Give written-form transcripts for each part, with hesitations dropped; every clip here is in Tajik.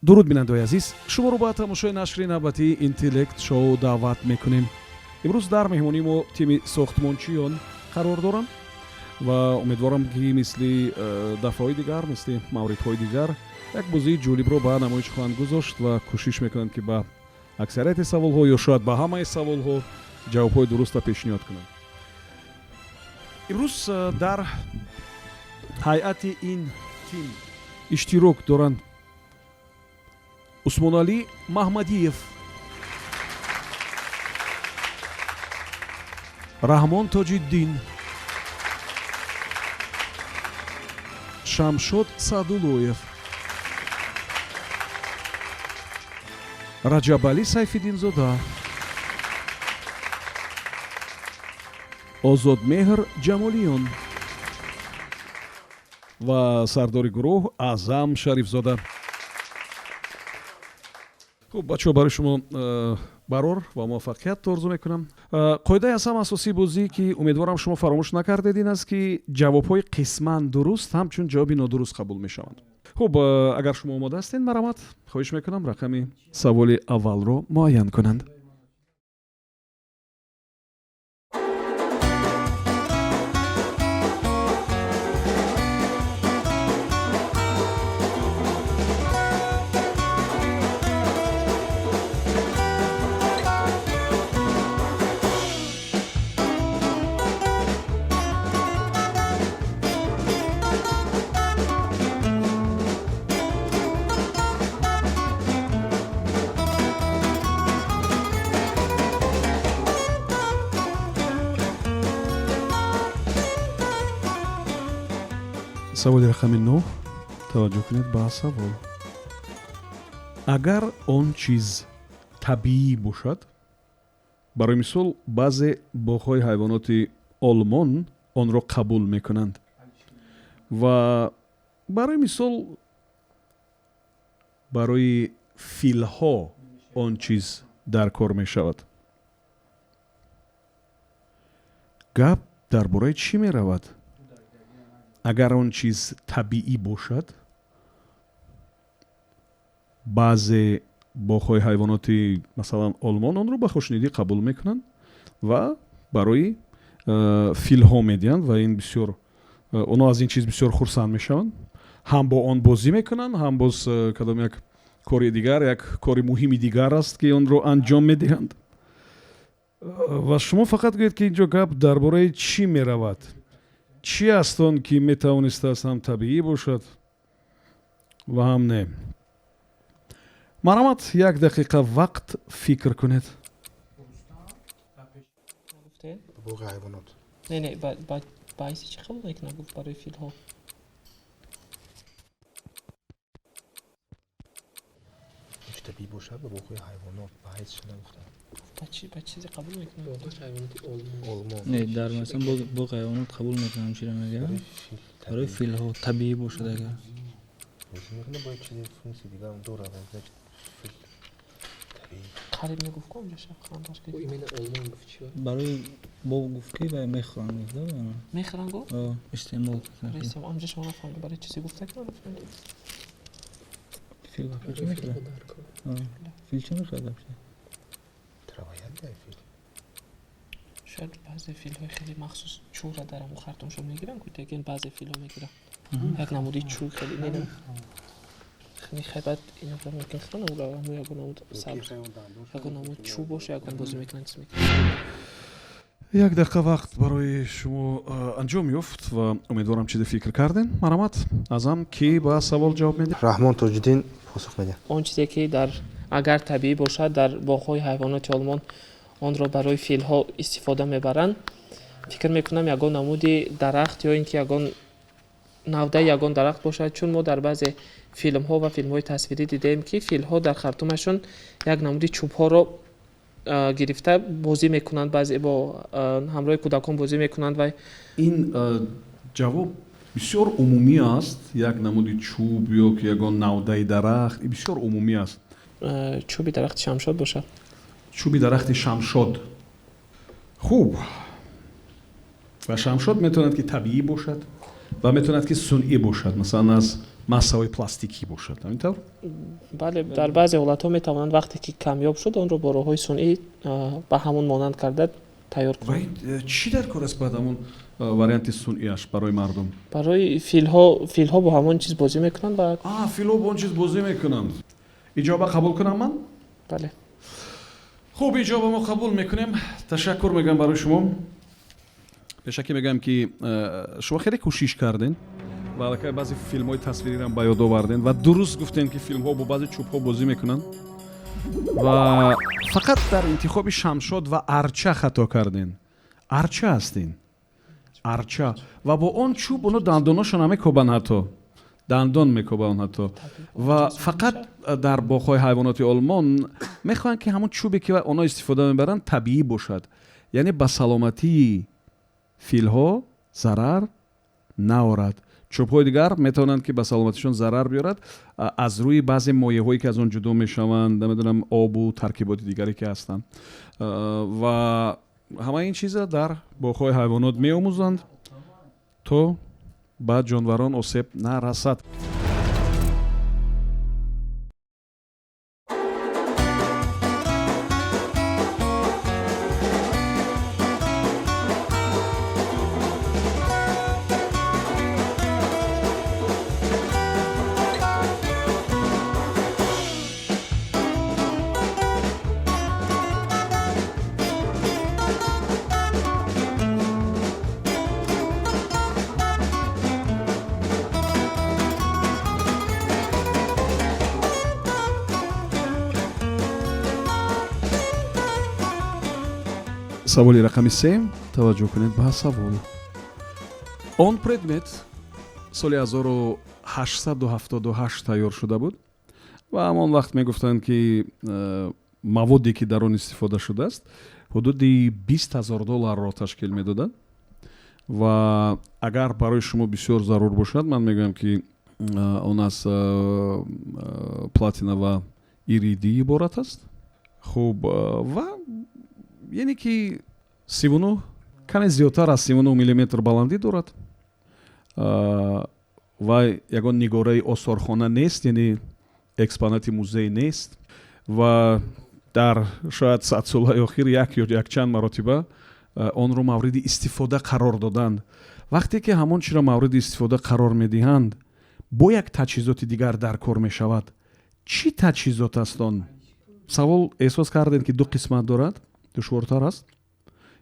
Дуруд, бинандаои азиз, шуморо ба тамошои нашри навбатии Интеллект Шоу даъват мекунем. Имрӯз дар меҳмонии мо тими сохтмончиён қарор доранд ва умедворам, ки мисли дафъаҳои дигар, мисли мавридҳои дигар, як бозии ҷолибро ба намоиш хоҳанд гузошт ва кӯшиш мекунанд, ки ба аксарияти саволҳо ё шояд ба ҳамаи саволҳо ҷавобҳои дурустро пешниҳод кунанд. Имрӯз дар ҳайати ин тим иштирок доранд Усмоналӣ Маҳмадиев, Раҳмон Тоҷиддин, Шамшод Саъдуллоев, Раҷабалӣ Сайфиддинзода, Озодмеҳр Ҷамолиён ва сардори гурӯҳ Аъзам Шарифзода. Хуб, бачаҳо, барои шумо барор ва муваффақият орзу мекунам. Қоидаи аз ҳама асосии бозӣ, ки умедворам, шумо фаромӯш накардед, ин аст, ки ҷавобҳои қисман дуруст ҳамчун ҷавоби нодуруст қабул мешаванд. Хуб, агар шумо омода ҳастед, марҳамат, хоҳиш мекунам, рақами саволи аввалро муайян кунанд. Саволи рақами 9. Таваҷҷӯҳ кунед ба савол. Агар он чиз табиӣ бошад, барои мисол, баъзе боғҳои ҳайвоноти Олмон онро қабул мекунанд ва барои мисол, барои филҳо он чиз дар кор мешавад, гап дар бораи чӣ меравад? Агар он чиз табиӣ бошад, баъзе боғҳои ҳайвоноти, масалан, Олмон онро ба хушнидӣ қабул мекунанд ва барои филҳо медиҳанд ва ин бисёр онҳо аз ин чиз бисёр хурсанд мешаванд, ҳам бо он бозӣ мекунанд, ҳам боз кадом як кори дигар, як кори муҳими дигар аст, ки онро анҷом медиҳанд. Ва шумо фақат гӯед, ки инҷо гап дар бораи чӣ меравад. Чӣ аст он, ки метавонистааст ҳам табиӣ бошад ва ҳам не? Марҳамат, як дақиқа вақт, фикр кунед. Боғи ҳайвонот. Не, ба ҳайси чӣ қабул мекунад, гуфт, барои филҳо. Табиӣ бошад, ба боғҳои ҳайвонот ба ҳайси чӣ нагуфтам. Ба чӣ, ба чизе қабул мекунад? Боғи ҳайвоноти Олмон. Олмон. Не, дар масалан боғи ҳайвонот қабул мекунанд, чиро мегӯянд, барои филҳо табиӣ бошад агар. Бозӣ мекунад, бояд чизи функсияи дигарам дорад, значит, фил табиӣ. Қариб мегуфт ку, онҷо шабхандаш гирифт. Именно Олмон гуфт, чӣ барои бо гуфт, ки вай мехӯранд, гуфт. Мехӯранд, гуфт. Истеъмол. Истеъмол, онҷо шумо нафаҳмидед, барои чизе гуфта, ки ман нафаҳмидам. Фил вообще чӣ мехӯрад? Фил чӣ мехӯрад вообще? Травояд дай фил. Шояд баъзе филҳои хеле махсус чӯра дар ҳамон хартумшон мегиранд ку, лекин баъзе филҳо мегиранд як намуди чӯ хеле не, хай, баъд ино мумкин хӯранд ҳамо ягон намуд сабз, ягон намуд чӯ боша, ягон бозӣ мекунанд, чиз мекунанд. Як дақиқа вақт барои шумо анҷом ёфт ва умедворам, чизе фикр кардем. Марҳамат, Аъзам, кӣ ба савол ҷавоб медиҳад? Раҳмон Тоҷиддин посух медиҳад. Он чизе ки дар агар табиӣ бошад, дар боғҳои ҳайвоноти Олмон онро барои филҳо истифода мебаранд, фикр мекунам, ягон намуди дарахт ё ин ки ягон навдаи ягон дарахт бошад, чун мо дар баъзе филмҳо ва филмҳои тасвирӣ дидаем, ки филҳо дар хартумашон як намуди чӯбҳоро гирифта бозӣ мекунанд, баъзе бо ҳамроҳи кӯдакон бозӣ мекунанд ва Ин ҷавоб бисёр умумӣ аст. Як намуди чӯб ё ки ягон навдаи дарахт бисёр умумӣ аст. Чӯби дарахти шамшод бошад. Чӯби дарахти шамшод. Хуб, ва шамшод метавонад, ки табиӣ бошад, ва метавонад, ки сунъӣ бошад, масалан, аз Массаҳои пластикӣ бошад, ҳамин тавр? Бале, дар баъзе ҳолатҳо метавонанд, вақте ки камёб шуд, онро бо роҳҳои сунъӣ ба ҳамон монанд карда тайёр ва кунанд. Чӣ дар кор аст баъд ҳамон варианти сунъиаш барои мардум? Барои филҳо, филҳо бо ҳамон чиз бозӣ мекунанд ва А, филҳо бо он чиз бозӣ мекунанд. Иҷоба қабул кунам ман? Бале. Хуб, иҷоба мо қабул мекунем. Ташаккур мегӯям барои шумо. Пешакӣ мегӯям, ки шумо хеле кӯшиш кардем ва аллакай баъзе филмҳои тасвириам ба ёд овардем ва дуруст гуфтем, ки филмҳо бо баъзе чӯбҳо бозӣ мекунанд ва фақат дар интихоби шамшод ва арча хато кардем. Арча аст ин, арча, ва бо он чӯб оно дандоношона мекобанд, ҳатто дандон мекобанд ҳатто. Ва фақат дар боғҳои ҳайвоноти Олмон мехоҳанд, ки ҳамон чӯбе, ки онҳо истифода мебаранд, табиӣ бошад, яъне ба саломатии филҳо зарар наорад. Чӯбҳои дигар метавонанд, ки ба саломатишон зарар биёрад аз рӯи баъзе моеъҳое, ки аз он ҷудо мешаванд, намедонам, обу таркиботи дигаре, ки ҳастанд. Ва ҳамаи ин чиза дар боғҳои ҳайвонот меомӯзанд, то ба ҷонварон осеб нарасад. Саволи рақами се. Таваҷҷӯҳ кунед ба савол. Он предмет соли 1878 тайёр шуда буд ва ҳамон вақт мегуфтанд, ки маводе, ки дар он истифода шудааст, ҳудуди 20 000 долларро ташкил медодад. Ва агар барои шумо бисёр зарур бошад, ман мегӯям, ки он аз платина ва иридий иборат аст. Хуб, ва яъне ки 39, каме зиёдтар аз 39 миллиметр баландӣ дорад ва ягон нигораи осорхона нест, яъне экспонати музей нест. Ва дар шояд 100 солаи охир як ё якчанд маротиба онро мавриди истифода қарор доданд. Вақте ки ҳамон чиро мавриди истифода қарор медиҳанд, бо як таҷҳизоти дигар дар кор мешавад. Чӣ таҷҳизот аст он? Савол, эҳсос кардем, ки ду қисмат дорад, душвортар аст,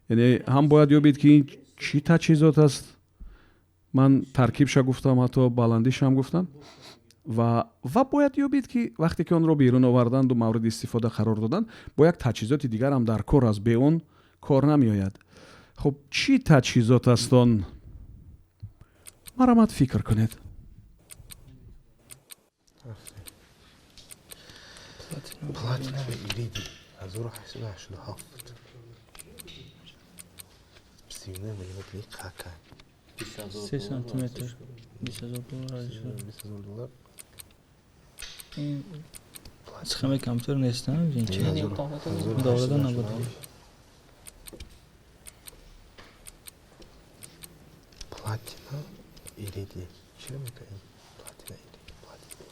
яъне ҳам бояд ёбед, ки ин чӣ таҷҳизот аст, ман таркибша гуфтам, ҳатто баландишам гуфтам, ва бояд ёбед, ки вақте ки онро берун оварданду мавриди истифода қарор доданд, бо як таҷҳизоти дигарам дар кор аст, бе он кор намеояд. Хуб, чӣ таҷҳизот аст он? Марҳамат, фикр кунед. Платина ва иридий, 1887, 39 миллиметри кака. 3 сантиметр, 20 000 доллар арзиш. 20 000 доллар. Ин схемаи компютер нест, ин чи? Даврада набуд. Платина, иридий, чиро мекунем? Платина, иридий, платина.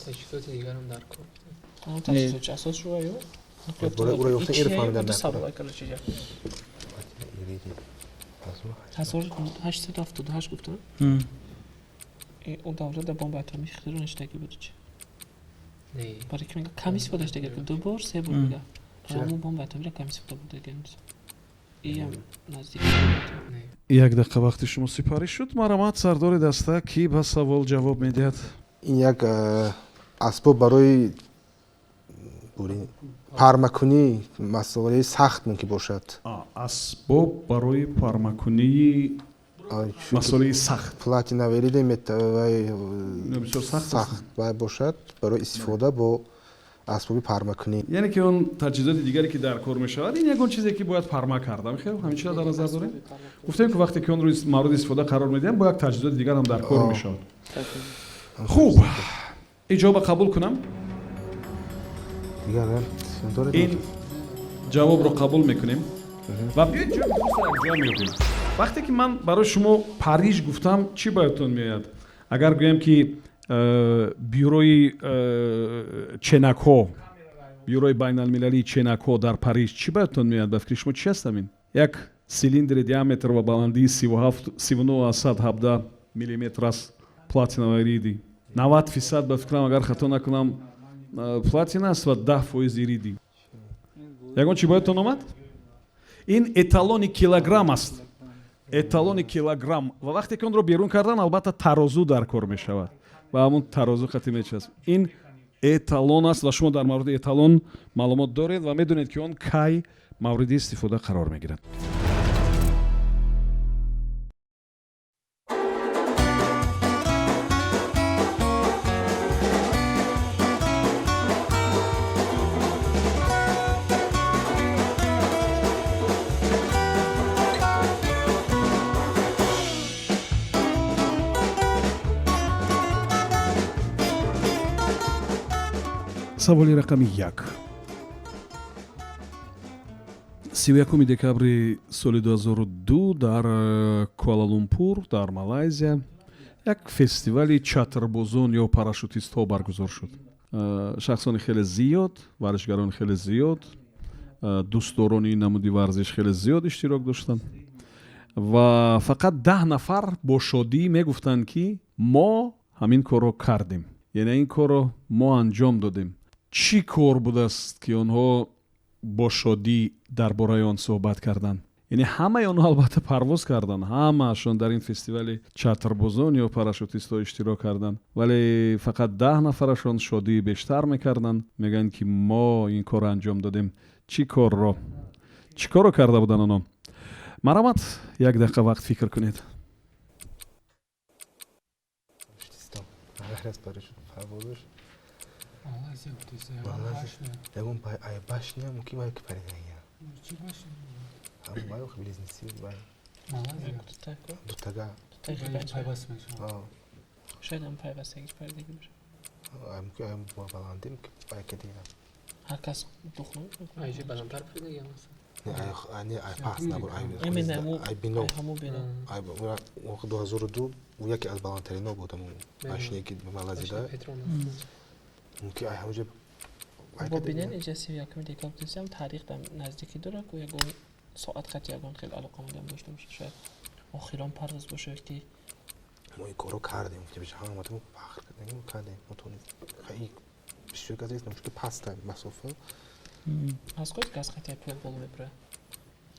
Таҷҳизоти дигарам дар кор. Таҷҳизот асос шува ё? Уро ёфта, инро фаҳмидам. Савол короче. Платина, иридий. 1878 гуфтам. Он даврада бомба атомӣ ихтироъ нашудагӣ буд чи? Барои ки мега, кам истифода шудага, ду бор, се бор мега. Ҳамон бомба атомиро кам истифода бурдага. Иам наздик. Як дақиқа вақти шумо сипарӣ шуд. Марҳамат, сардори даста, кӣ ба савол ҷавоб медиҳад? Ин як асбоб барои пармакунӣ масолаи сахт мумкин бошад. Асбоб барои пармакунии масолаи сахт. Платина ва иридий сахт сахт бошад, барои истифода бо асбоби пармакунӣ. Яъне ки он таҷҳизоти дигаре, ки дар кор мешавад, ин ягон чизе, ки бояд парма карда. Хел ҳамин чиза дар назар дорем. Гуфтем, ки вақте ки онро мавриди истифода қарор медиҳам, бо як таҷҳизоти дигар ҳам дар кор мешавад. Хуб, иҷоба қабул кунам? Ин ҷавобро қабул мекунем ва биёед ҷавоби дурустро якҷоя меёбем. Вақте ки ман барои шумо Париж гуфтам, чӣ ба ёдтон меояд? Агар гӯям, ки бюрои ченакҳо, бюрои байналмилалии ченакҳо дар Париж, чӣ ба ёдтон меояд? Ба фикри шумо, чӣ аст ҳамин? Як цилиндри диаметр ва баландии 39,17 миллиметр аст, платина ва иридий. 90%, ба фикрам, агар хато накунам, платина аст ва 10% иридий. Ягон чӣ ба ёдтон омад? Ин эталони килограмм аст, эталони килограмм. Ва вақте ки онро берун кардан, албатта, тарозу дар кор мешавад ва ҳамун тарозу қати мечасп. Ин эталон аст ва шумо дар мавриди эталон маълумот доред ва медонед, ки он кай мавриди истифода қарор мегирад. Саволи рақами 1. 31 декабри соли 2002 дар Куалалумпур дар Малайзия як фестивали чатрбозон ё парашютистҳо баргузор шуд. Шахсони хеле зиёд, варзишгарони хеле зиёд, дӯстдорони ин намуди варзиш хеле зиёд иштирок доштанд ва фақат 10 нафар бо шодӣ мегуфтанд, ки мо ҳамин корро кардем, яъне ин корро мо анҷом додем. Чӣ кор будааст, ки онҳо бо шодӣ дар бораи он суҳбат карданд? Яъне ҳамаи онҳо, албатта, парвоз карданд, ҳамаашон дар ин фестивали чатрбозон ё парашютистҳо иштирок карданд, вале фақат 10 нафарашон шодии бештар мекарданд, мегӯянд, ки мо ин корро анҷом додем. Чӣ корро, чӣ корро карда буданд онҳо? Марҳамат, як дақиқа вақт фикр кунед. Парашютистон. Агар аз парашют парвозаш Малайзия гуфтеса, ягон Малайзия. Башня. Ягон ай башня мумкин вай ки паридагия. Чӣ башня? Ҳам вай охи близнецы вай. Малайзия. Дутако. Дутага. Дутаги. Вай Бача. пайваст мешавад. А, Шояд ҳам пайвастагиш паридагӣ бошад. Ай мумкин ай баландӣ мумкин вай кадина. Ҳар кас дух Ай же баландтар паридагия масалан. Не, ай не, ай паст набуд, ай Именно ҳамун ай бино. Ай ҳамун бино. Ай охи 2002 ӯ яке аз баландтарино буд, ҳамун башне ки Малайзияда. Башня Петронас. Мумкин ай ҳамунҷо вай Бо кадина. бинен, инҷа 31 декабр дисам, таърих дар наздикӣ дорад ку, ягон соат қати ягон хел алоқамандиам дошта бошад. Шояд охирон парвоз бошад, ки Мо ин корро кардем, гуфтем, ҳаматон фахр кардем, кардем, мо тонистем. Хай, бисёр кас нест, чунки паста масофа. Аз кои газ қати пул боло мебурад.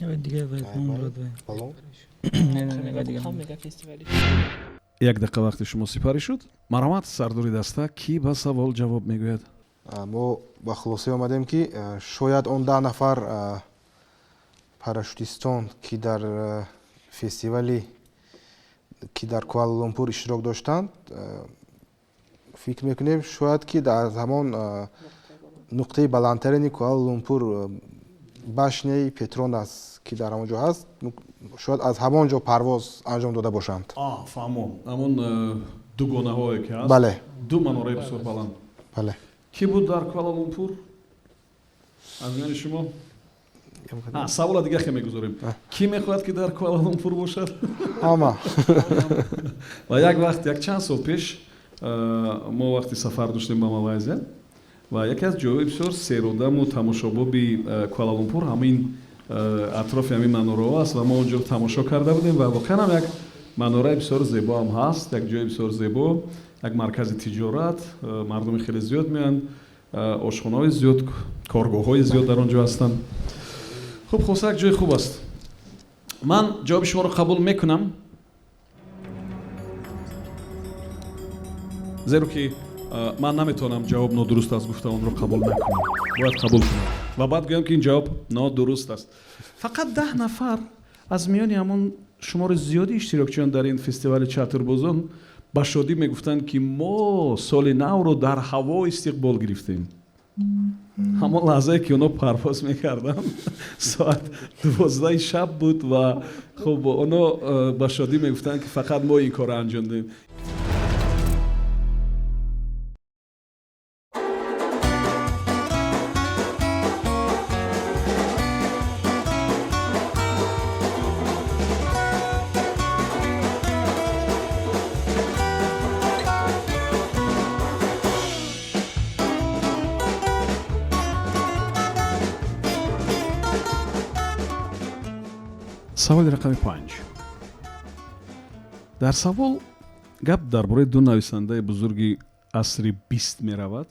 Вай дига вай Ай, балон вай. дорад вай. Балон. Не, не, не, вай дига. Ҳам мега фестивали. Як дақиқа вақти шумо сипарӣ шуд. Марҳамат, сардори даста, кӣ ба савол ҷавоб мегӯяд? Мо ба хулоса омадем, ки шояд он 10 нафар парашютистон, ки дар фестивали, ки дар Куала-Лумпур иштирок доштанд, фикр мекунем, шояд ки дар ҳамон нуқтаи баландтарини Куала-Лумпур, башняи Петронас, ки дар ҳамон ҷо ҳаст, шояд аз ҳамон ҷо парвоз анҷом дода бошанд. Фаҳмо, ҳамон дугонаҳое ки ҳаст? Бале. Ду манораи бисёр баланд. Бале. Кӣ буд дар Куала-Лумпур аз миёни шумо? Савола дига хе мегузорем. Кӣ мехоҳад, ки дар Куала-Лумпур бошад? Ҳама. Ва як вақт, як чанд сол пеш, мо вақти сафар доштем ба Малайзия ва яке аз ҷойҳои бисёр серодаму тамошобоби Куала-Лумпур ҳамин атрофи ҳамин манораҳо аст ва мо онҷо тамошо карда будем ва воқеан ҳам як манораи бисёр зебо ҳам ҳаст, як ҷои бисёр зебо, як маркази тиҷорат, мардуми хеле зиёд меоянд, ошхонаҳои зиёд, коргоҳҳои зиёд дар он ҷо ҳастанд. Хуб, хулоса, як ҷои хуб аст. Ман ҷавоби шуморо қабул мекунам, зеро ки ман наметавонам ҷавоб нодуруст аст гуфта онро қабул накунам. Бояд қабул кунам ва баъд гӯям, ки ин ҷавоб нодуруст аст. Фақат 10 нафар аз миёни ҳамон шумори зиёди иштирокчиён дар ин фестивали чатрбозон ба шодӣ мегуфтанд, ки мо соли навро дар ҳаво истиқбол гирифтем. Ҳамон лаҳзае, ки онҳо парвоз мекарданд, соат 12-и шаб буд ва хуб, онҳо ба шодӣ мегуфтанд, ки фақат мо ин корро анҷом додем. Саволи рақами 5. Дар савол гап дар бораи ду нависандаи бузурги асри 20 меравад,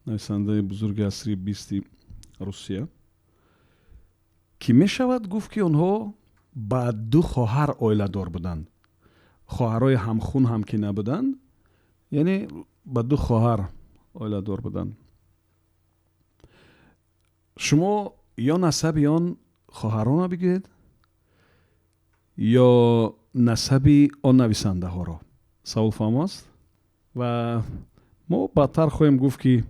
нависандаи бузурги асри 20-и Русия, ки мешавад гуфт, ки онҳо ба ду хоҳар оиладор буданд. Хоҳарҳои ҳамхун ҳам ки набуданд, яъне ба ду хоҳар оиладор буданд. Шумо ё насаби он хоҳаронро бигӯед, ё насаби он нависандаҳоро. Савол фаҳмо аст, ва мо баъдтар хоҳем гуфт, ки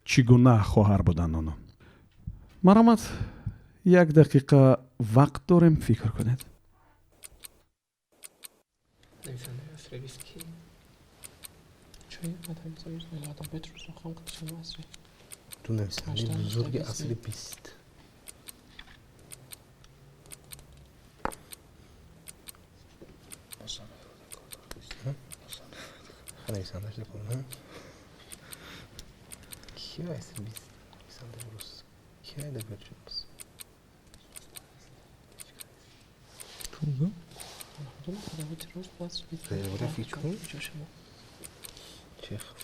чӣ гуна хоҳар буданд онҳо. Марҳамат, як дақиқа вақт дорем, фикр кунед. Нависандаи асри 20 ки? Чой адабиёти русро хон қадишам асри Ду нависандаи 18, бузурги 19, асри 20. Нависандаш ки асри 20 нависандаи рус, ки адабиётшинос? Адабиёти рус бо асри 20. Географи чун? Куҷо шумо? Чехов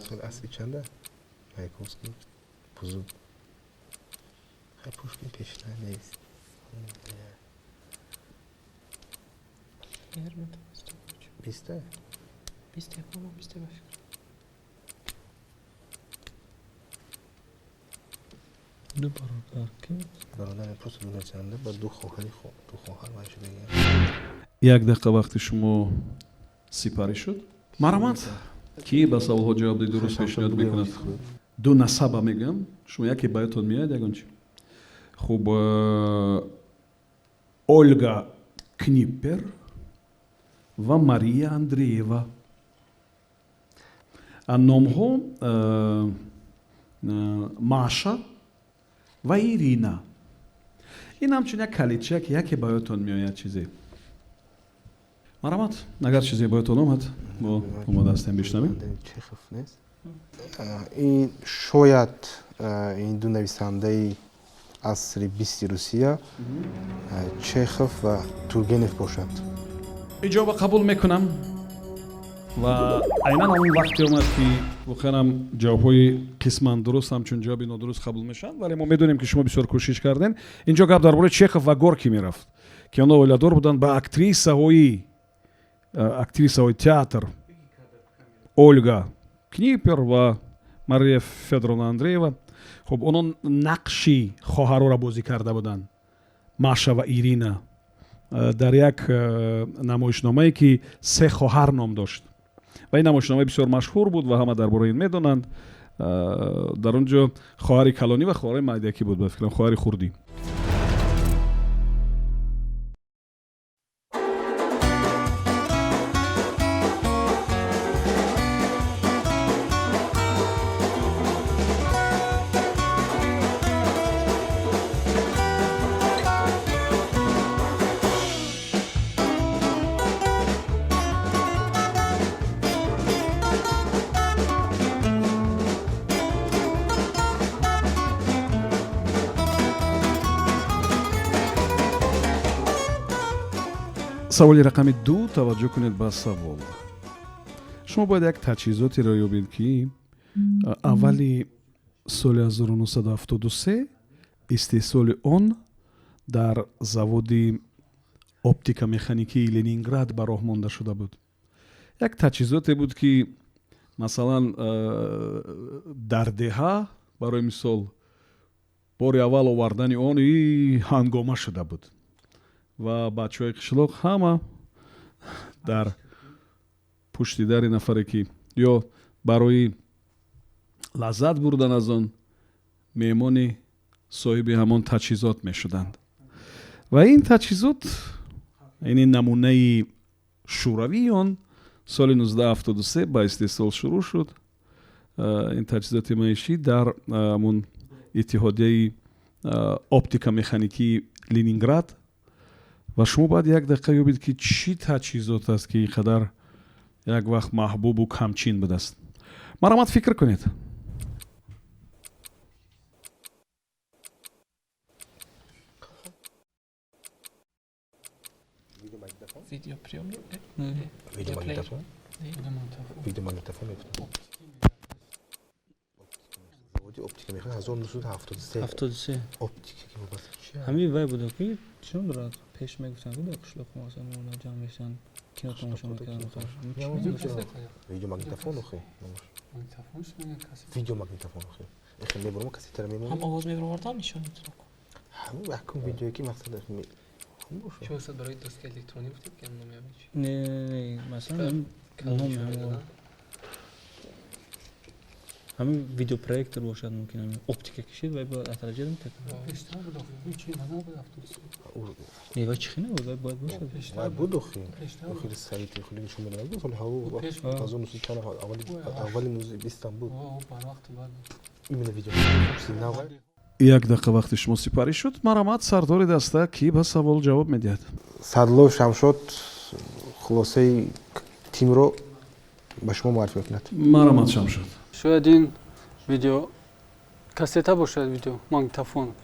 сол асри чанда? Маяковский бузург. Хай, Пушкин пешина нест. Лермонтов. 20-та. 21-ум, 20-е ба фикр. Ду бародар ки? Бародар, просто ду нависанда ба ду хоҳари, ду хоҳар вай шуда. Як дақиқа вақти шумо сипарӣ шуд. Марҳамат, кӣ ба саволҳо ҷавоби дуруст пешниҳод мекунад? Ду насаба мегӯям, шумо яке ба ёдтон меояд, ягон чи. Хуб, Ольга Книппер ва Мария Андреева. Номҳо Маша ва Ирина. Ин ҳамчун як калидча, ки яке ба ёдтон меояд чизе. Марҳамат, агар чизе ба ёдтон омад, мо омода ҳастем бишнавем. Чехов нест ин шояд. Ин ду нависандаи асри 20-и Русия Чехов ва Тургенев бошанд. Иҷоба қабул мекунам. Ва айнан ҳамон вақте омад, ки воқеан ҳам ҷавобҳои қисман дуруст ҳамчун ҷавоби нодуруст қабул мешаванд, вале мо медонем, ки шумо бисёр кӯшиш кардем. Инҷо гап дар бораи Чехов ва Горкий мерафт, ки онҳо оиладор буданд ба актрисаҳои театр Ольга Книпер ва Мария Федоровна Андреева. Хуб, онҳо нақши хоҳароро бозӣ карда буданд, Маша ва Ирина, дар як намоишномае, ки «Се хоҳар» ном дошт. Ва ин намоишнома бисёр машҳур буд ва ҳама дар бораи ин медонанд. Дар он ҷо хоҳари калонӣ ва хоҳари майдакӣ буд, ба фикрам, хоҳари хурдӣ. Саволи рақами 2. Таваҷҷӯҳ кунед ба савол. Шумо бояд як таҷҳизотеро ёбед, ки аввали соли 1973 истеҳсоли он дар заводи оптика-механикии Ленинград ба роҳ монда шуда буд. Як таҷҳизоте буд, ки масалан дар деҳа, барои мисол, бори аввал овардани он и ҳангома шуда буд ва бачаҳои қишлоқ ҳама дар пушти дари нафаре, ки ё барои лаззат бурдан аз он меҳмони соҳиби ҳамон таҷҳизот мешуданд. Ва ин таҷҳизот, яъне намунаи шӯравии он, соли 1973 ба истеҳсол шурӯъ шуд. Ин таҷҳизоти маишӣ дар ҳамон иттиҳодияи оптика-механикии Ленинград. Ва шумо бояд як дақиқа ёбед, ки чӣ таҷҳизот аст, ки ин қадар як вақт маҳбубу камчин будааст. Марҳамат, фикр кунед. Видеоприёмник? Видеомагнитофон? Видеомагнитофон мегуфтам. Заводи оптика мехоҳад 1973. 73. Оптика ки вобаста чи? Ҳамин вай буда ки чӣ дорад, пеш мегуфтанд, ки дар қишлоқ масалан омада ҷамъ мешаванд, кино тамошо мекарданд. Видеомагнитофон охи. Видеомагнитофон охи. Эхе мебурам кассетара мемонам. Ҳам овоз мебаровардам, нишон медодам. Ҳамин якум видеое ки мақсад Шумо устод барои доска электронӣ гуфтед ки номи ҳамин чи? Не, не, масалан номи ҳамин видеопроектор бошад, мумкин ҳамин оптика кишид вай бояд отражать мекард. Не, вай чихи набуд, вай бояд бошад. Вай буд охи. Охири саити хеле нишон медоданд буд соли 1900 аввали 1920 буд. Именно видео. Як дақиқа вақти шумо сипарӣ шуд. Марҳамат, сардори даста, кӣ ба савол ҷавоб медиҳад? Садлов Шамшод хулосаи тимро ба шумо муаррифӣ мекунад. Марҳамат, Шамшод. Шояд ин видео кассета бошад, видео магнитофон.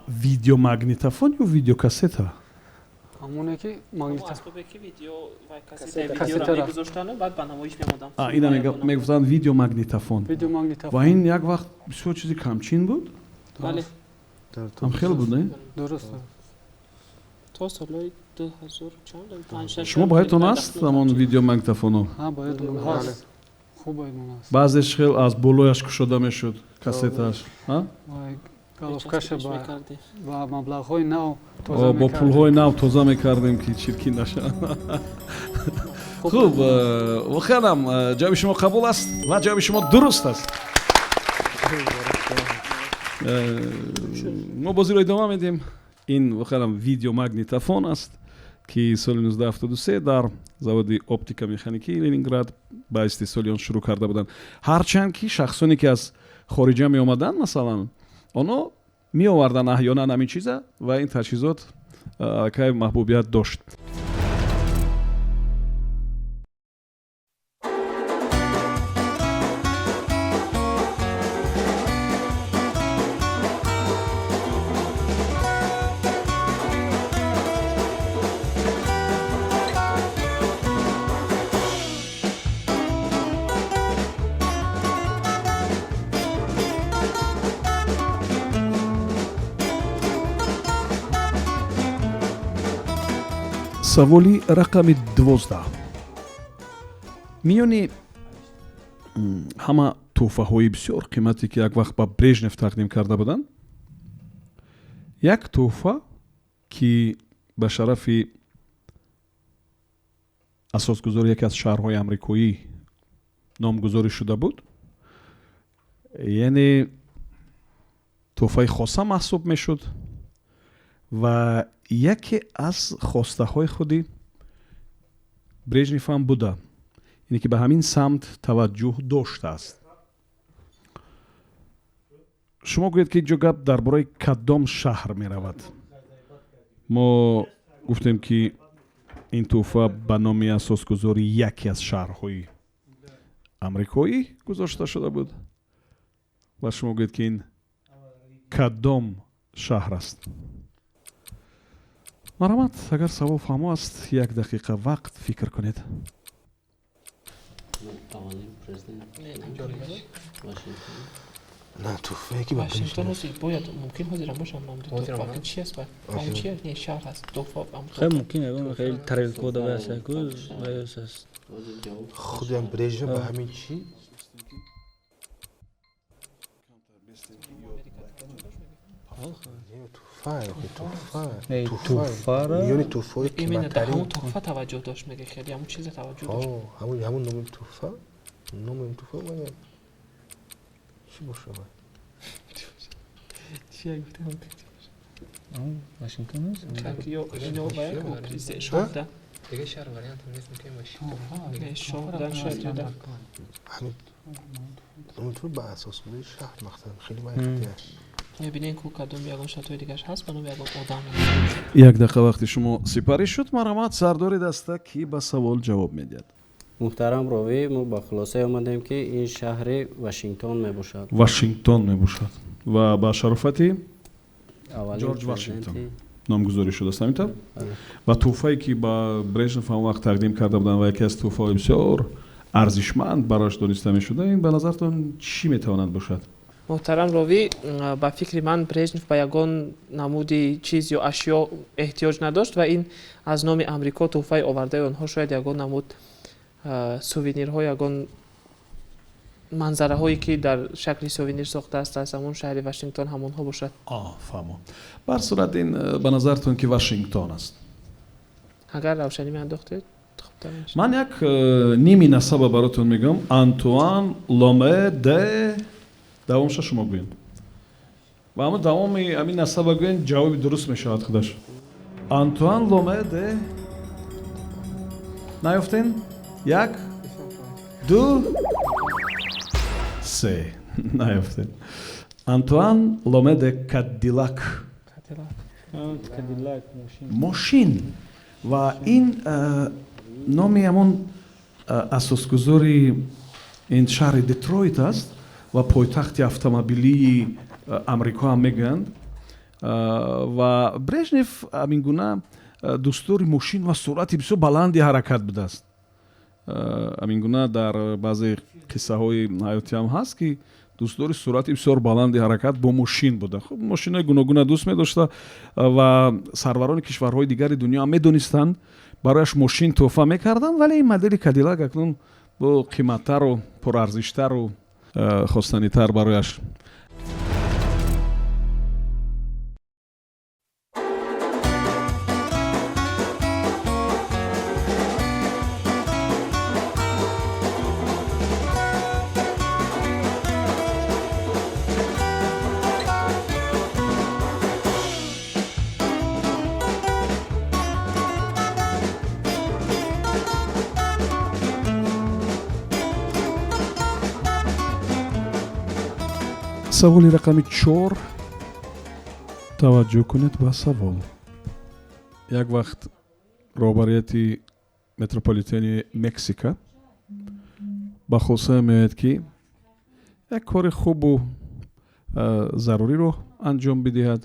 Видеомагнитофон ё видеокассета? Ҳамоне ки асбобе ки видео ва кассета мегузоштану баъд ба намоиш мемодам. Ина мегуфтанд видеомагнитофон. Ва ин як вақт бисёр чизи камчин буд. Бале. Ҳам хеле буд, не? Дуруст. То солҳои 2000 чанд? Шумо ба ёдтон аст ҳамон видеомагнитофонҳо? Ҳа, ба ёдам ҳаст. Хуб ба ёдам аст. Баъзеш хел аз болояш кушода мешуд кассетааш. Головкаша ба маблағҳои нав тоза бо пулҳои нав тоза мекардем, ки чиркин нашавад. Хуб, воқеан ҳам ҷавоби шумо қабул аст ва ҷавоби шумо дуруст аст. Мо бозиро идома медиҳем. Ин воқеан ҳам видеомагнитофон аст, ки соли 1973 дар заводи оптика механикии Ленинград ба истеҳсоли он шурӯъ карда буданд. Ҳарчанд ки шахсоне ки аз хориҷа меомаданд, масалан, онҳо меоварданд аҳёнан ҳамин чиза ва ин таҷҳизот аллакай маҳбубият дошт. Саволи рақами 12. Миёни ҳама тӯҳфаҳои бисёр қимате, ки як вақт ба Брежнев тақдим карда буданд, як тӯҳфа, ки ба шарафи асосгузори яке аз шаҳрҳои амрикоӣ номгузорӣ шуда буд, яъне тӯҳфаи хоса маҳсуб мешуд ва яке аз хостаҳои худи Брежнев ҳам буда, яъне ки ба ҳамин самт таваҷҷӯҳ доштааст. Шумо гӯед, ки инҷо гап дар бораи кадом шаҳр меравад? Мо гуфтем, ки ин тӯҳфа ба номи асосгузори яке аз шаҳрҳои амрикоӣ гузошта шуда буд ва шумо гӯед, ки ин кадом шаҳр аст. Марҳамат, агар савол фаҳмо аст, як дақиқа вақт фикр кунед. На, тӯҳфае ки ба Вашингтон ҳозир бояд мумкин ҳозирам бошам. Чи аст? Чи аст? Не, шаҳр аст. Тӯҳфа. Хеле мумкин ягон хеле тарелко да вай аст, ку вай аст. Худиам Брежнев ба ҳамин чи миёни тӯҳфаҳои Именно дар ҳамон тӯҳфа таваҷҷӯҳ дошт, мега, хеле ҳамон чиза таваҷҷӯҳ дошт. Ҳамон номи тӯҳфа, номи тӯҳфа чӣ бошад? Чи як гуфтам? Вашингтон аст? Ё ино ва як президент шоҳ да. Дига шаҳр вариант нест, мумкин Вашингтон. Не, шоҳ будан шояд ё да. Ҳамин тӯҳфа ба асосгузори шаҳр мақсад хеле вай. Мебинем, ку кадом ягон штатҳои дигараш ҳаст ба номи ягон одам. Як дақиқа вақти шумо сипарӣ шуд. Марҳамат, сардори даста, кӣ ба савол ҷавоб медиҳад? Муҳтарам ровӣ, мо ба хулосае омадем, ки ин шаҳри Вашингтон мебошад. Вашингтон мебошад ва ба шарофати Аввалин Ҷорҷ Вашингтон. президенти Номгузорӣ шудааст, ҳамин тавр? Ва тӯҳфае, ки ба Брежнев ҳамон вақт тақдим карда буданд ва яке аз тӯҳфаҳои бисёр арзишманд барояш дониста мешуда, ин ба назартон чӣ метавонад бошад? Муҳтарам ровӣ, ба фикри ман, Брежнев ба ягон намуди чиз ё ашё эҳтиёҷ надошт ва ин аз номи Амрико тӯҳфаи овардаи онҳо шояд ягон намуд сувенирҳо, ягон манзараҳое, ки дар шакли сувенир сохтааст аз ҳамон шаҳри Вашингтон, ҳамонҳо бошад. Фаҳмо. Ба ҳар сурат, ин ба назартон ки Вашингтон аст? Агар равшанӣ меандохтед, хубтар мешуд. Ман як ними насаба баротон мегӯям: Антуан Ломе де, давомша шумо гӯед ва ҳамн давоми ҳамин насаба гӯед, ҷавоби дуруст мешавад худаш. Антуан Ломе де, наёфтен? Як, ду, се, наёфтен. Антуан Ломе де Кадилак. Мошин. Ва ин номи ҳамон асосгузори ин шаҳри Детройт аст ва пойтахти автомобилии Амрико ҳам мегӯянд. Ва Брежнев ҳамин гуна дӯстдори мошин ва суръати бисёр баланди ҳаракат будааст. Ҳамин гуна дар баъзе қиссаҳои ҳаётиам ҳаст, ки дӯстдори суръати бисёр баланди ҳаракат бо мошин буда. Хуб, мошинои гуногуна дӯст медошта ва сарварони кишварҳои дигари дунё ҳам медонистанд, барояш мошин тӯҳфа мекарданд, вале ин модели Кадилак акнун бо қиматтару пурарзиштару хостанитар барояш. Саволи рақами 4. Таваҷҷӯҳ кунед ба савол. Як вақт роҳбарияти метрополитени Мексика ба хулоса меояд, ки як кори хубу заруриро анҷом бидиҳад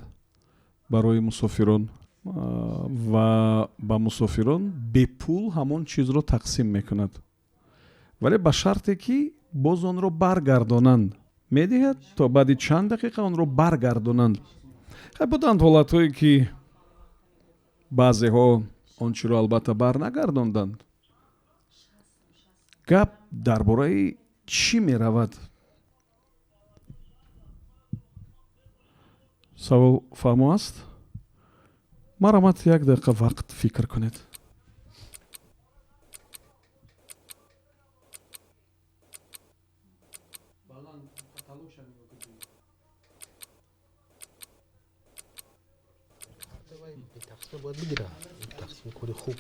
барои мусофирон ва ба мусофирон бепул ҳамон чизро тақсим мекунад, вале ба шарте, ки боз онро баргардонанд. Медиҳад, то баъди чанд дақиқа онро баргардонанд. Хай, буданд ҳолатҳое, ки баъзеҳо он чиро албатта барнагардонданд. Гап дар бораи чӣ меравад? Савол фаҳмо аст? Марҳамат, як дақиқа вақт фикр кунед. Бояд бигира тақсими кори хуб,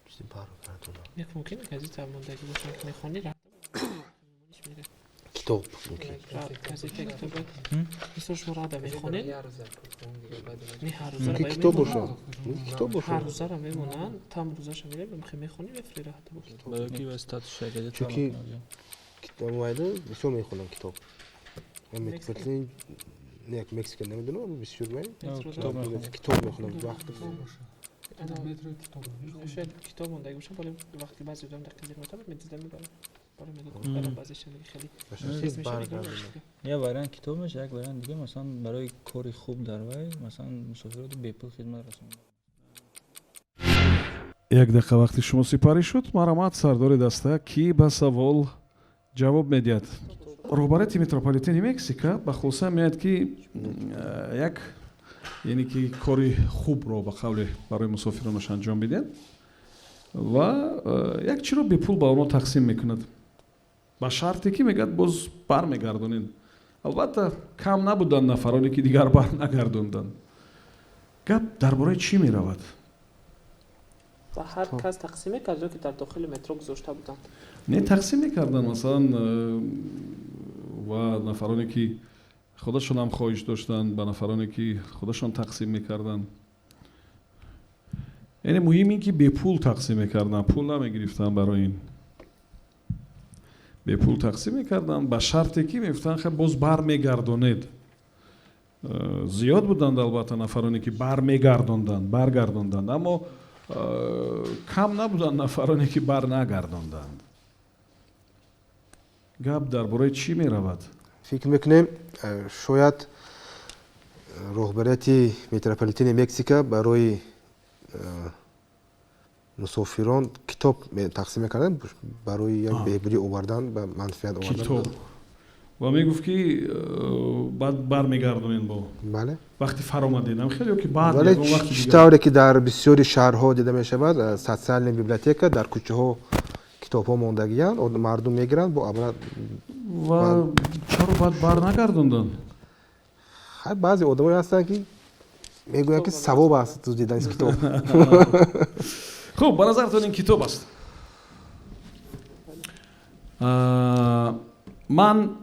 чизи баргардона. Як мумкин газета мондагӣ бошад, ки мехонӣ. Китоб мумкин. Газета, китоб. Мисол, шумо рада мехонед, не, ҳар рӯза. Мумкин китоб бошад, мумкин китоб бошад. Ҳар рӯзаро мемонанд, там рӯзаша мерем, мехонӣ, мефури, раҳата бошад. Чунки майда бисёр мехонам китоб. Метрополитен як Мексика намедонам, бисёр китоб мехонам вақт. Шояд китоб мондагӣ бошад, вале вақти баъзе одам дар қизиқ метавонад, медида мебарад. Як вариант китоб меша, як вариант дига, масалан, барои кори хуб дар вай, масалан, мусофиротро бепул хидмат расонад. Як дақиқа вақти шумо сипарӣ шуд. Марҳамат, сардори даста, кӣ ба савол ҷавоб медиҳад? Роҳбарияти метрополитени Мексика ба хулоса меояд, ки як, яъне ки кори хубро ба қавле барои мусофиронаш анҷом бидиҳад ва як чиро бепул ба онҳо тақсим мекунад, ба шарте, ки мегӯяд, боз бармегардонед. Албатта, кам набуданд нафароне, ки дигар бар нагардонданд. Гап дар бораи чӣ меравад? Ба ҳар кас тақсим мекард ё ки дар дохили метро гузошта буданд? Не, тақсим мекарданд, масалан, ва нафароне, ки худашон ҳам хоҳиш доштанд, ба нафароне, ки худашон тақсим мекарданд. Яъне муҳим ин, ки бепул тақсим мекарданд, пул намегирифтанд барои ин. Бепул тақсим мекарданд ба шарте, ки мегуфтанд, хай, боз бармегардонед. Зиёд буданд, албатта, нафароне, ки бармегардонданд, баргардонданд, аммо кам набуданд нафароне, ки барнагардонданд. Гап дар бораи чӣ меравад? Фикр мекунем, шояд роҳбарияти метрополитени Мексика барои мусофирон китоб тақсим мекарданд барои як беҳбудӣ овардан, ба манфиат овардан. Китоб, ва мегуфт, ки баъд бармегардонед бо Бале. Вақти фаромадед хеле ё ки баъд? Вале чӣ тавре ки дар бисёри шаҳрҳо дида мешавад, социальная библиотека, дар кӯчаҳо китобҳо мондагиянд, мардум мегиранд бо абра. Ва чаро баъд барнагардонданд? Хай, баъзе одамое ҳастанд, ки мегӯянд, ки савоб аст дуздидани китоб. Хуб, ба назаратон ин китоб аст? Ман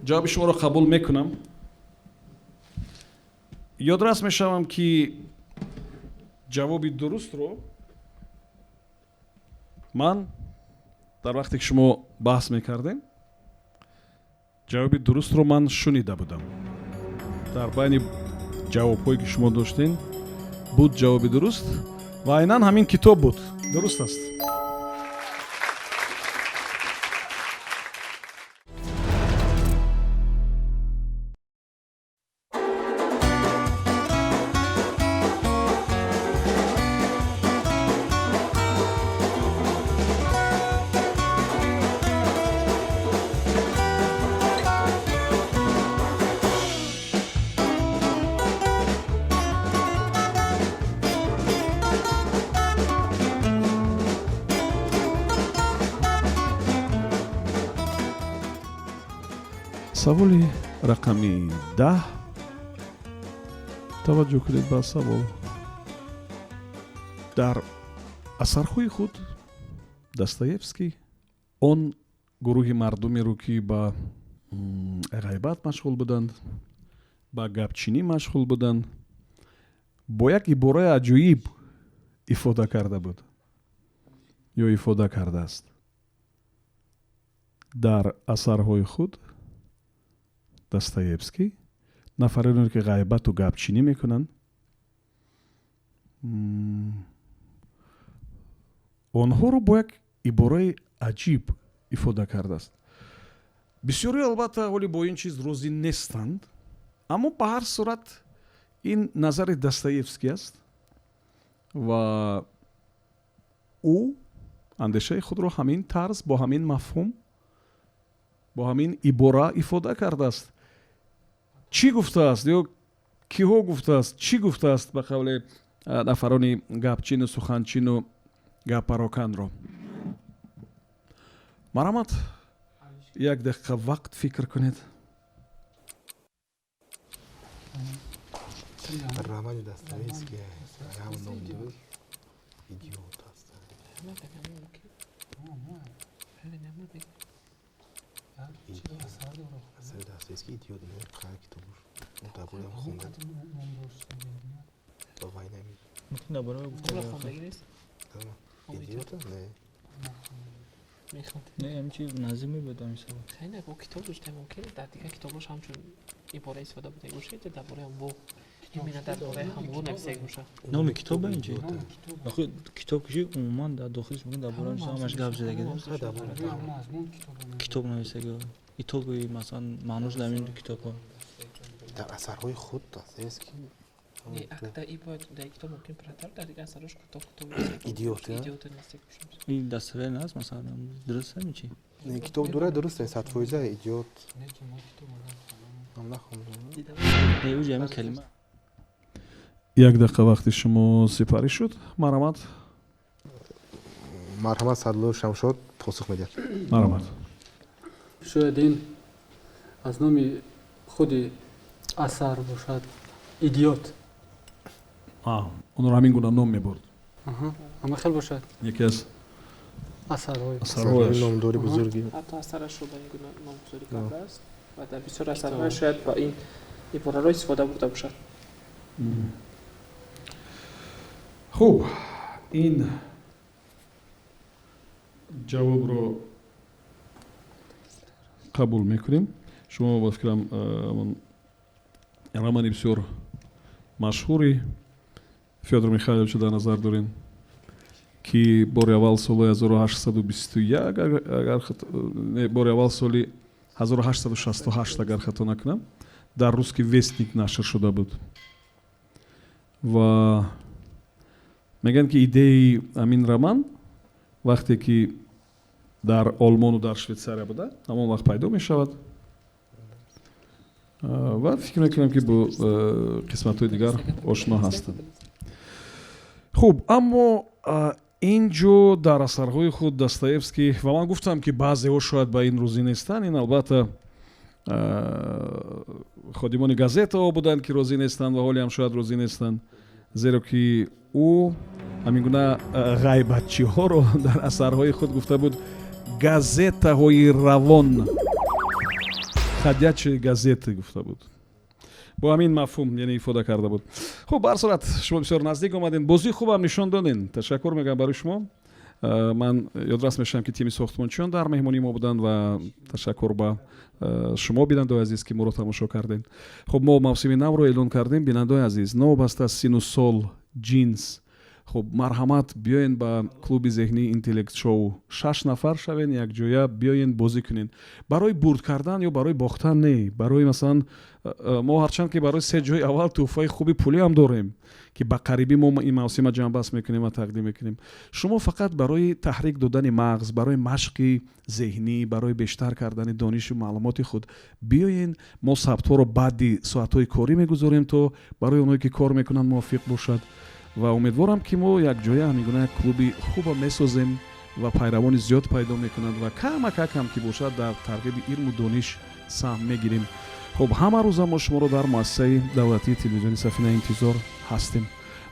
ҷавоби шуморо қабул мекунам. Ёдрас мешавам, ки ҷавоби дурустро ман дар вақте ки шумо баҳс мекардем, ҷавоби дурустро ман шунида будам. Дар байни ҷавобҳое, ки шумо доштем, буд ҷавоби дуруст ва айнан ҳамин китоб буд. Дуруст аст. Саволи рақами 10. Таваҷҷӯҳ кунед ба савол. Дар асарҳои худ Достоевский он гурӯҳи мардумеро, ки ба ғайбат машғул буданд, ба гапчинӣ машғул буданд, бо як ибораи аҷоиб ифода карда буд ё ифода кардааст. Дар асарҳои худ Достоевский нафареро, ки ғайбату гапчинӣ мекунанд, онҳоро бо як ибораи аҷиб ифода кардааст. Бисёре, албатта, ҳоли бо ин чиз розӣ нестанд, аммо ба ҳар сурат ин назари Достоевский аст ва ӯ андешаи худро ҳамин тарз, бо ҳамин мафҳум, бо ҳамин ибора ифода кардааст. Чӣ гуфтааст ё киҳо гуфтааст, чӣ гуфтааст ба қавли нафарони гапчину суханчину гаппароканро? Марҳамат, як дақиқа вақт фикр кунед. Романи Достоевский ҳам ном дорад, «Идиот» аст. Асари Достоевский «Идиот» қай китобуш дар бораам хонда ба вай намед. Мумкин дар бораи гуфта. «Идиота» не. Не, ҳамчи наздик мебуд ҳамин савол. Хеле бо китоб доштем, мумкин дар дигар китобош ҳамчун ибора истифода буда бошад, дар бораи ҳамво, именно дар бораи ҳамво нависаг бошад. Номи китоб инчи? Охи, китоб киши умуман дар дохилиш мумкин дар бораи ҳамаш гап задаги, китоб нависаги, итоги, масалан, маънош дар ин китобҳо. Дар асарҳои худ Достоевский. Не, акта и бояд дар китоб мумкин пурратар, дар дигар асарош кӯтоҳ кӯтоҳ. «Идиот». «Идиота» нависаг бошад. Ин достоверно аст, масалан, дуруст ҳамин чи? Не, китоб дура дуруст, 100% «Идиот». Ман нахондам. Не, уҷа ҳамин калима. Як дақиқа вақти шумо сипарӣ шуд. Марҳамат. Марҳамат, Садлоев Шамшод посух медиҳад. Марҳамат. Шояд ин аз номи худи асар бошад, «Идиот». Онро ҳамин гуна ном мебурд. Ҳама хел бошад. Яке аз асарҳои асарҳояш. Номдори бузурги. Ҳатто асарашро ба ин гуна номгузорӣ кардааст ва дар бисёр асарҳояш шояд ба ин ибораро истифода бурда бошад. Хуб, ин ҷавобро қабул мекунем. Шумо, ба фикрам, Романи бисёр машҳури Фёдор Михайловича дар назар дорем, ки бори аввал соли 1821, агар, бори аввал соли 1868, агар хато накунам, дар «Русский вестник» нашр шуда буд. Ва мегӯянд, ки идеяи ҳамин роман, вақте ки дар Олмону дар Швейтсария буда, ҳамон вақт пайдо мешавад. Ва фикр мекунам, ки бо қисматҳои дигар ошно ҳастанд. Хуб, аммо ин ҷо дар асарҳои худ Достоевский, ва ман гуфтам, ки баъзеҳо шояд ба ин розӣ нестанд, ин албатта ходимони газетаҳо буданд, ки розӣ нестанд ва ҳоле ҳам шояд розӣ нестанд, зеро ки ӯ ҳамин гуна ғайбатчиҳоро дар асарҳои худ гуфта буд газетаҳои равон, ходячие газеты гуфта буд, бо ҳамин мафҳум, яъне ифода карда буд. Хуб, ба ҳар сурат, шумо бисёр наздик омадем, бозии хубам нишон додем, ташаккур мегӯям барои шумо. Ман ёдрас мешавам, ки тими сохтмончиён дар меҳмонии мо буданд ва ташаккур ба шумо, бинандаои азиз, ки моро тамошо кардем. Хуб, мо мавсими навро эълон кардем. Бинандаои азиз, новобаста аз сину сол, ҷинс, хуб, марҳамат, биёен ба клуби зеҳнии Интеллект Шоу, шаш нафар шавен, якҷоя биёен, бозӣ кунен. Барои бурд кардан ё барои бохтан не, барои масалан мо ҳарчанд ки барои се ҷои аввал тӯҳфаи хуби пулӣ ҳам дорем, ки ба қарибӣ мо ин мавсима ҷамъбаст мекунем ва тақдим мекунем. Шумо фақат барои таҳрик додани мағз, барои машқи зеҳнӣ, барои бештар кардани донишу маълумоти худ биёен. Мо сабтҳоро баъди соатҳои корӣ мегузорем, то барои онҳое, ки кор мекунанд, мувофиқ бошад. Ва умедворам, ки мо якҷоя ҳамин гуна як клуби хуба месозем ва пайравони зиёд пайдо мекунанд ва камакак ҳам ки бошад, дар тарғиби илму дониш саҳм мегирем. Хуб, ҳама рӯза мо шуморо дар муассисаи давлатии телевизиони Сафина интизор ҳастем.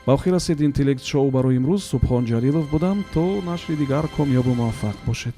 Ба охир расид Интеллект Шоу барои имрӯз. Субҳон Ҷалилов будам. То нашри дигар комёбу муваффақ бошед.